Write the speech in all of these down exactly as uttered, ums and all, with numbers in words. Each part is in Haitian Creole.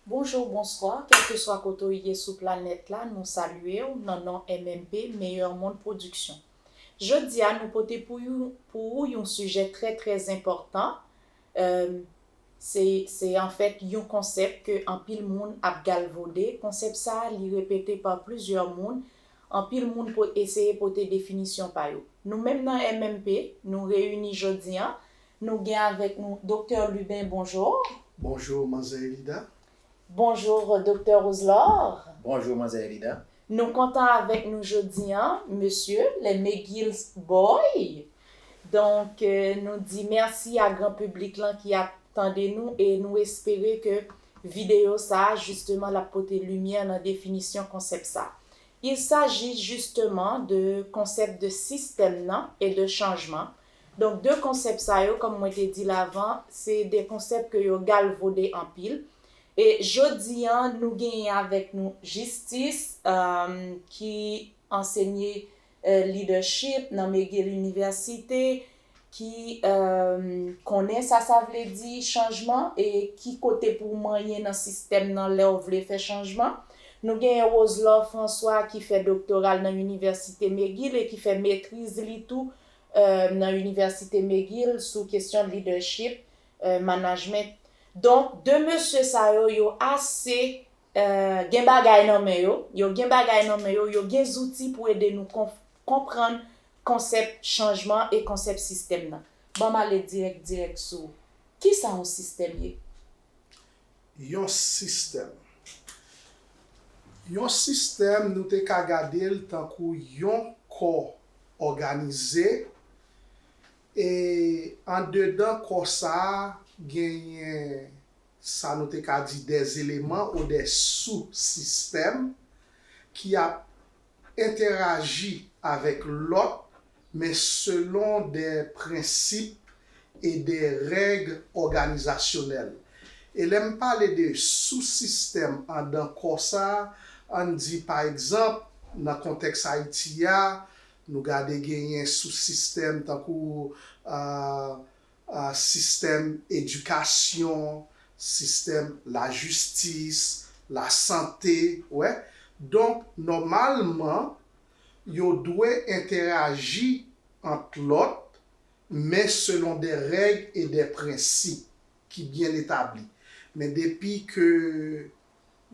Bonjou, bonswa, kèlkeswa kote w ye sou planèt la, nou salye w nan non M M P, Meilleur Monde Production. Jodi a, nou pote pou, yon, pou ou yon sijè trè, trè enpòtan. Euh, se, se anfèt yon konsèp ke anpil moun ap galvode. Konsèp sa a, li repete pa plizyè moun. Anpil moun po, eseye pote definisyon pa yo. Nou menm nan M M P, nou reyini jodi a, nou gen avèk nou Doktè Lubin, bonjou. Bonjou, manzè Elida. Bonjou, Doktè Roselord. Bonjou, manzè Elida. Nou kontan avèk nou jodi a, mesye, les McGill's Boy. Donk, euh, nou di mèsi a gran piblik lan ki ap tande nou e nou espere ke videyo sa a, jisteman, l ap pote limyè nan definisyon konsèp sa. Il s'agit justement de konsèp de sistèm nan e de chanjman. Donk, de konsèp sa yo, kòm mwen te di l avan, se de konsèp ke yo galvode anpil. E jodi a, nou genyen avèk nou Jistis, euh, ki ansenye, euh, leadership nan McGill University, ki, euh, konnen sa sa vle di chanjman e ki kote pou w manyen nan sistèm nan lè w vle fè chanjman. Nou genyen Roselord François ki fè doktora l nan Inivèsite McGill e ki fè metriz li tou, euh, nan Inivèsite McGill sou kesyon leadership, euh, management. Donk, de mesye sa yo, yo ase, euh, gen bagay nan men yo, yo gen bagay nan men yo, yo gen zouti pou ede nou konf-, konprann konsèp chanjman e konsèp sistèm nan. Ban m ale dirèk, dirèk sou kisa yon sistèm ye? Yon sistèm. Yon sistèm, nou te ka gade l tankou yon kò òganize, e andedan kò sa a, genyen sa nou te ka di des éléments ou des sous-systèmes ki ap entèraji avèk lòt, men selon de prensip e de règ òganizasyonèl. E lè m pale de sou-sistèm anndan kò sa a, ann di, pa egzanp, nan kontèks Ayiti a, nou gade genyen sou-sistèm tankou, ah, ah, sistèm edikasyon, sistèm lajistis, lasante, wè. Donk, nòmalman, yo dwe entèraji ant lòt, men selon de règ e de prensip ki byen etabli. Men depi ke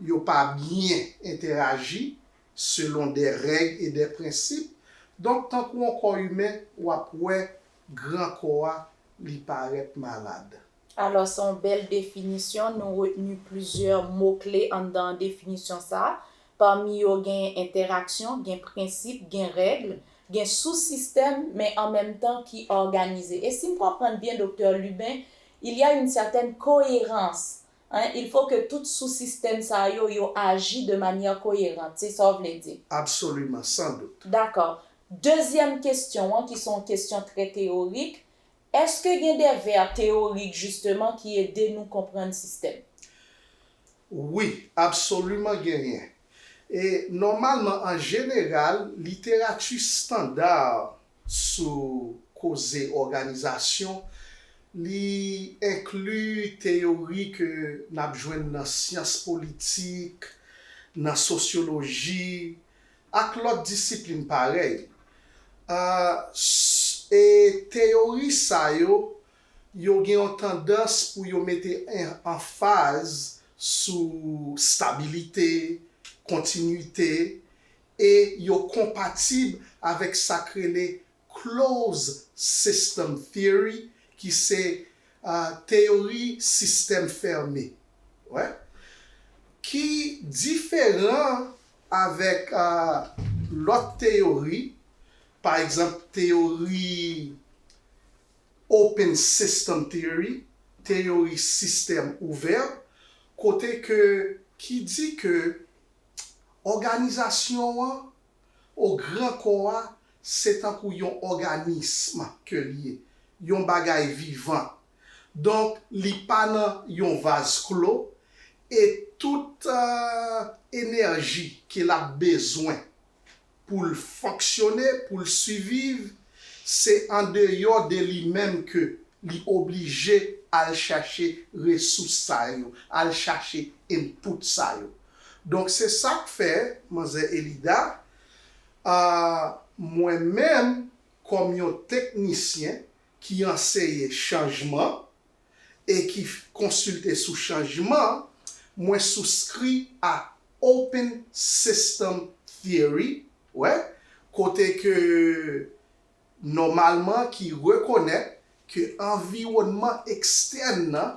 yo pa byen entèraji selon de règ e de prensip, donk, tankou yon kò imen, w ap wè gran kò a, li parèt malad. Alò, se yon bèl definisyon. Nou retni plizyè mo kle anndan definisyon sa a. Pami yo, gen entèraksyon, gen prensip, gen règ, gen sou-sistèm, men an menm tan ki òganize. E si m konprann byen, Doktè Lubin, il y a une certaine cohérence. Hein, il faut que tout sou-sistèm sa yo, yo aji de manière cohérente. Se sa w vle di? Absoliman, sans doute. Dakò. Dezyèm kesyon an, ki se yon kesyon trè teyorik, èske gen de vè teyorik, jisteman, ki ede nou konprann sistèm? Wi, absoliman genyen. E nòmalman, an jeneral, literati estanda sou koze òganizasyon, li enkli teyori ke n ap jwenn nan syans politik, nan sosyoloji, ak lòt disiplin parèy. Ah, s-, e teyori sa yo, yo gen yon tandans pou yo mete en-, anfaz sou stabilite, kontinite, e yo konpatib avèk sa k rele closed system theory, ki se, ah, teyori sistèm fèmen. Wè. Ki diferan avèk, ah, lòt teyori, pa egzanp, teyori open system theory, teyori sistèm ouvè, kote ke, ki di ke òganizasyon an, o gran kò a, se tankou yon òganism ke l ye, yon bagay vivan. Donk, li pa nan yon vaz klo, e tout, euh, enèji ke l ap bezwen pou l fonksyone, pou l siviv, se andeyò de li menm ke li oblije al chache resous sa yo, al chache input sa yo. Donk, se sa k fè, manzè Elida, a, mwen menm, kòm yon teknisyen ki anseye chanjman e ki konsilte sou chanjman, mwen souskri a Open System Theory, wè, kote ke nòmalman ki rekonèt ke anviwònman ekstèn nan,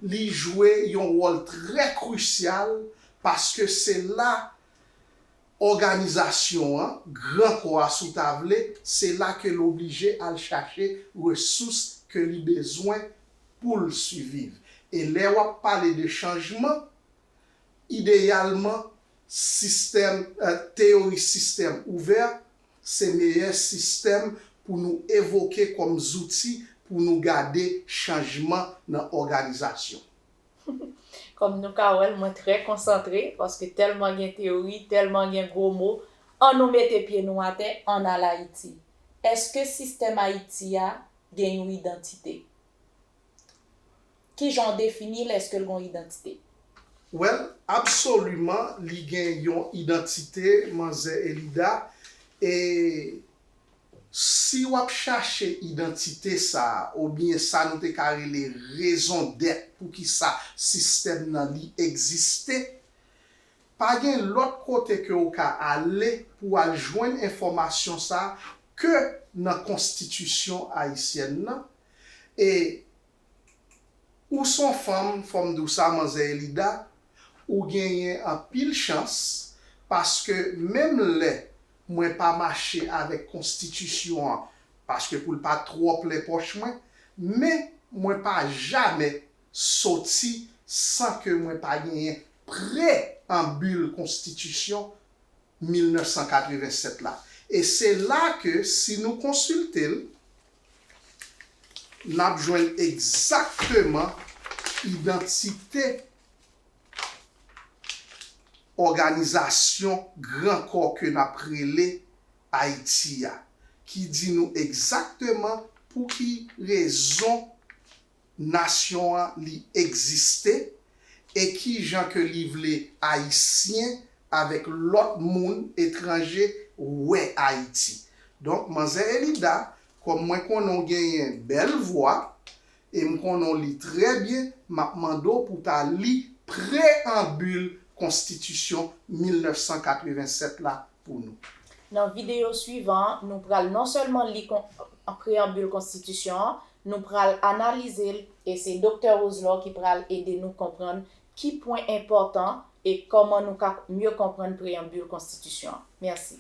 li jwe yon wòl trè krisyal, paske se la òganizasyon an, gran kò a si w ta vle, se la ke l oblije al chache resous ke li bezwen pou l siviv. E lè w ap pale de chanjman, ideyalman, sistèm, eh, teyori sistèm ouvè, se meyè sistèm pou nou evoke kòm zouti pou nou gade chanjman nan òganizasyon. Kòm nou ka wè l, mwen trè konsantre, paske tèlman gen teyori, tèlman gen gwo mo, ann nou mete pye nou atè, ann al Ayiti. Èske sistèm Ayiti a gen yon idantite? Kijan w defini l, èske l gen yon idantite? Well, absoliman, li gen yon idantite, manzè Elida, e si w ap chache idantite sa a, oubyen sa nou te ka rele rezon dèt poukisa sistèm nan li egziste, pa gen lòt kote ke w ka ale pou w al jwenn enfòmasyon sa a ke nan konstitisyon ayisyèn nan. E ou s on fanm, fò m di w sa, manzè Elida, ou genyen anpil chans, paske menm lè mwen pa mache avèk konstitisyon an, paske pou l pa twò plen pòch mwen, men mwen pa jamè soti san ke mwen pa genyen preyanbil konstitisyon mil nèf san katreven sèt la. E se la ke si nou konsilte l, n ap jwenn egzakteman idantite òganizasyon gran kò ke n ap rele Ayiti a, ki di nou egzakteman pou ki rezon nasyon an li egziste e kijan ke li vle Ayisyen avèk lòt moun etranje wè Ayiti. Donk, manzè Elida, kòm mwen konnen w genyen bèl vwa, e m konnen w li trè byen, m ap mande w pou w ta li preyanbil konstitisyon mil nèf san katreven sèt la pou nou. Nan videyo swivan an, nou pral non sèlman li kon, preyanbil konstitisyon an, nou pral analize l, e se Doktè Roselor ki pral ede nou konprann ki pwen enpòtan e kòman nou ka mye konprann preyanbil konstitisyon an. Mèsi.